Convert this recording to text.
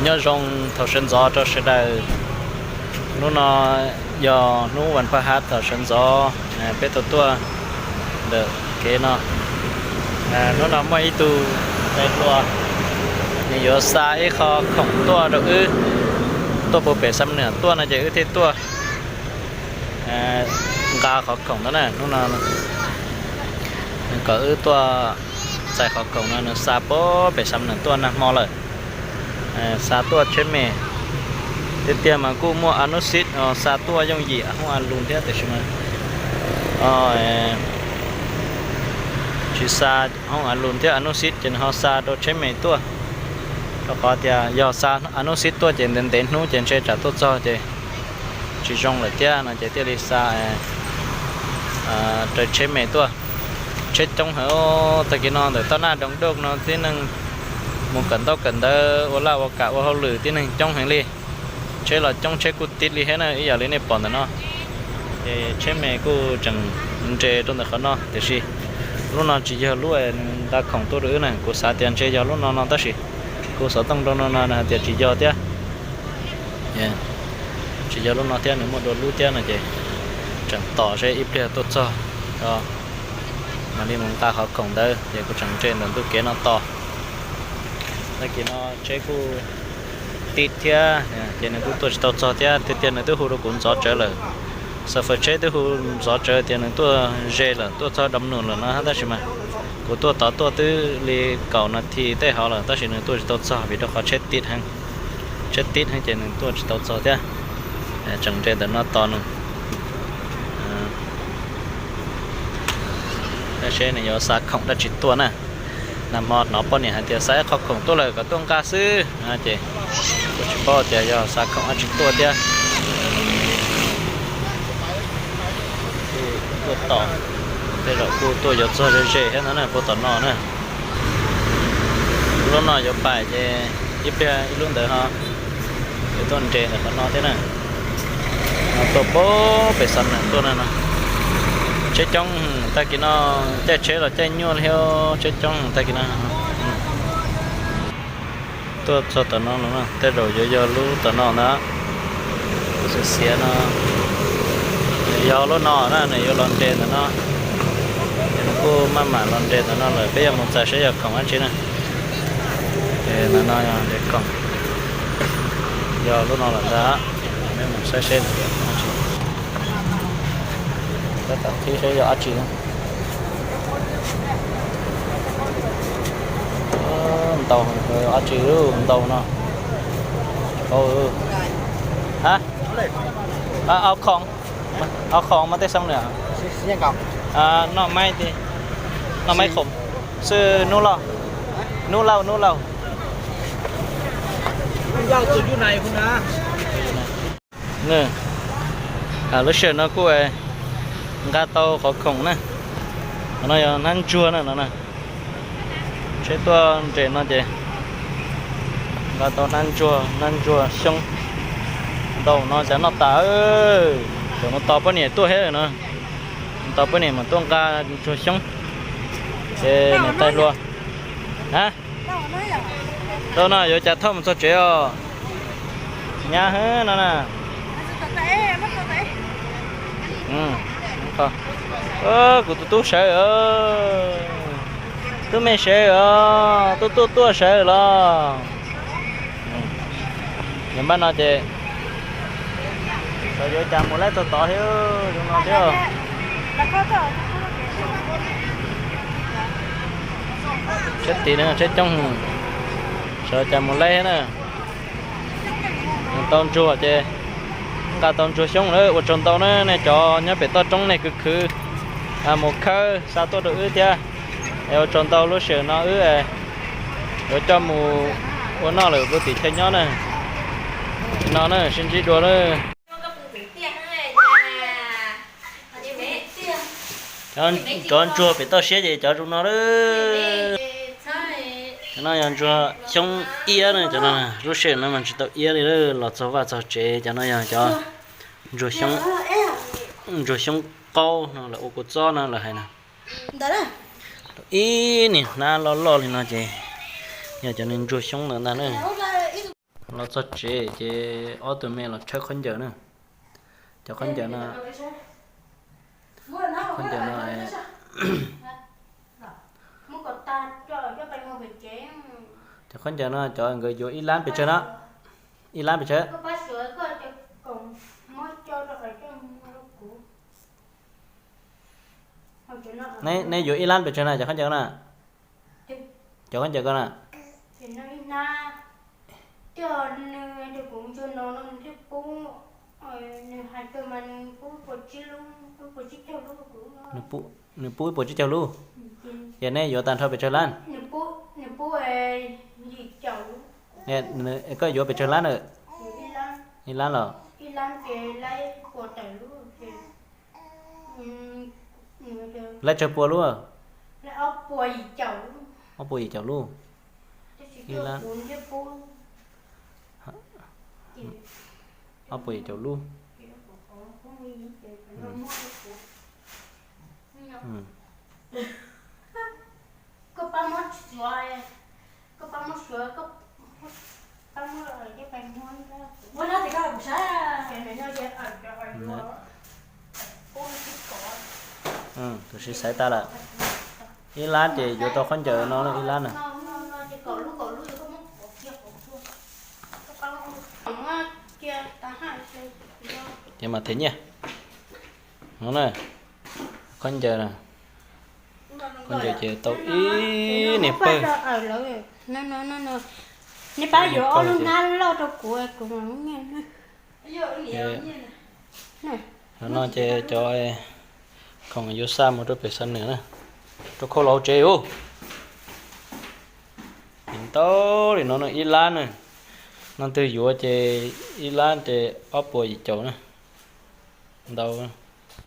Nyob zoo thaum sawv ntxov rau sawv daws. Hnub no yog hnub vas paj hab thaum sawv ntxov, peb tau tuaj ntawm kev no. Hnub no muaj ib tug tais hluas, nws yuav xa ib qho khoom tuaj rau wb, tuaj puag pem Xam Nuam tuaj no ces wb thiaj tuaj nqa qhov khoom no na. Hnub no nws kom wb tuaj txais qhov khoom no, nws xa puag pem Xam Nuam tuaj nag hmo lawm. Xa tuaj tsheb me, tiag tiag mas kuj muaj a nub xib xa tuaj yooj yim hoob a lus thiab tiam sis mas tsis xa hoob a lus thiab a nub xib ces nws ho xa rau tsheb me tuaj. Rau qhov tias yog xa a nub xib tuaj ces ntev ntev hnub ces ntshe tsam tuaj txog ces tsis zoo lawm thiab no ces thiaj li xa raws tsheb me tuaj. Tsheb coob heev. Tag kis no ntawm toj Naj Doos Doj no tib neeg mus kawm ntaub kawm ntawv ua laj ua kam ua hauj lwm tib neeg coob heev li. Tsheb los coob, tsheb kuj tib li thiab na, ib yam li nej pom ntawm no. Ces tsheb me kuj tseem nres rau ntawm qhov no tiam sis lub no tsis yog lub nws nqa khoom tuaj rau wb na, kuv xav tias ntshe yog lub no no tab sis kuv xov tooj rau no no nws hais tias tsis yog thiab. Tsis yog lub no thiab, nws muaj dua lub thiab no ces tseem tos seb ib pliag tuaj txog, mam li mus nqa qhov khoom ntawd ces kuv tseem nres ntawm ntu kev no tos. Tag kis no tsheb kuj tib thiab ces nws kuj tuaj tsis tau txog thiab. Tiag tiag nws twb hu rau kuv ntxov tsawv lawm, xov fawm tsheb twb hu ntxov tsawv tias nws tuaj ze lawm, tuaj txog Doo Num lawm no tab sis mas kuv tuaj tod tuaj twb li kaum nas this tej hov lawm tab sis nws tuaj tsis tau txog vim rau qhov tsheb tib heev. Tsheb tib heev ces nws tuaj tsis tau txog thiab. Tseem nres ntawm no tos nws. Seb nws yuav xa khoom dab tsi tuaj na. Nag hmo hnov poj niam hais tias xa ib qho khoom tuaj lawm kom tuaj nqa xwb ces kuj tsis paub tias yog xa khoom dab tsi tuaj thiab. Tuaj tos, tej zaum kuj tuaj yuav txog ze ze thiab no na, puag tom no na. Lub no yuav pais ces ib pliag ib lub ntawd ho yuav tuaj nres ntawm qhov no thiab na. Tuaj puag pem Xam Nuam tuaj na no. Tsheb coob tag kis no, caij tsheb los caij nyuaj li thiab, tsheb coob tag kis no. Tuaj txog tom no los tej zaum yuav yog lub tom no ntag. Kuv xiav xiav no, nws yog lub no na, nws yuav los nres ntawm no. Ces nws kuj maj mam los nres ntawm no lawm, peb yuav mus txais seb yog khoom dab tsi na. Ces ntawm no yog nres khoom, yog lub no lawm ntag. Peb mus saib seb nws yog khoom dab tsi. Tab tom qhib seb yog dab tsi. Ntau, dab tsi ntau no. Tsis paub. Hab, au khoom, au khoom mas tej xoo nws. Noj maib, noj maib khoom xwb, nub lauj, nub lauj, nub lauj. Lub sij hawm no kuj nqa tau qhov khoom na. Qhov no yog hnab ntsuag na no na. Tsheb tuaj nres no ces nqa tau hnab ntsuag, hnab ntsuag xyoob. Ntau no cas noj tas, tseem mus tos poj niam tuaj thiab no. Mus tos poj niam mas tuaj nqa ntsuag xyoob. Ces niam tais hluas, a, tau no yuav cas thauj mus txog tsev os. Nyab hwb no na. Kuv tus tub sawv, tub me sawv os, tub tuaj tuaj sawv los. Yog npaj no ces sawv yuav cas mus laib txog tod thiab, zoo no thiab. Tsheb tid na, tsheb coob, sawv cas mus laib thiab na. Tau ntsuag ces nqa tau ntsuag xyoob lawm, ua tsaug ntau na nej cov nyob pem toj roob nej khwv khwv mus khawb xa tuaj rau wb thiab. Es ua tsaug ntau lub sij hawm no wb yuav coj mus ua noj lawm puag tim chaw nyob na. No na, sib ntsib dua na. Cov ntsuag pem toj siab ces cov zoo no lawm. Cov no yog ntsuag xyoob iab na, cov no lub sij hawm no mas tsis tau iab li lawm, los txog vaj txog tsev. Cov no yog cov ntsuag xyoob, ntsuag xyoob qaub no lawv ua kua txob no lawv hais na. Tau ib niag hnab loj loj li no ces yog cov niag ntsuag xyoob ntawd ntag na. Los txog tsev ces ob tug me los tshawb khaub ncaws na. Cov khaub ncaws no, khaub ncaws no, cov khaub ncaws no cov nkawd yuav ib lab pes tsawg no? Ib lab pes tsawg? Neb yuav ib lab pes tsawg na cov khaub ncaws na? Cov khaub ncaws ko na? Nws pub ib puas tsib caug lub. Ces neb yuav tag nrho pes tsawg lab? Koj yuav pes tsawg lab na? Ib lab los? Lab tsawg pua lub? Ob puas yim caum lub. Ib lab, ob puas yim caum lub. Tus sib xaiv tas lawm. Ib lab ces yuav tau khaub ncaws no ib lab na. Ces mam them nyiaj no na. Khaub ncaws, khaub ncaws ces tau ib niag pawg. Neb pab yuav ob lub hnab loj rau kuv, kuv. No ces cov khoom yuav xa mus rau pem Xam Nwm na, rau khau los hauv tsev ub. Ntau li no no ib lab na, no twg yuav ces ib lab ces ob puas yim caum na, ntau.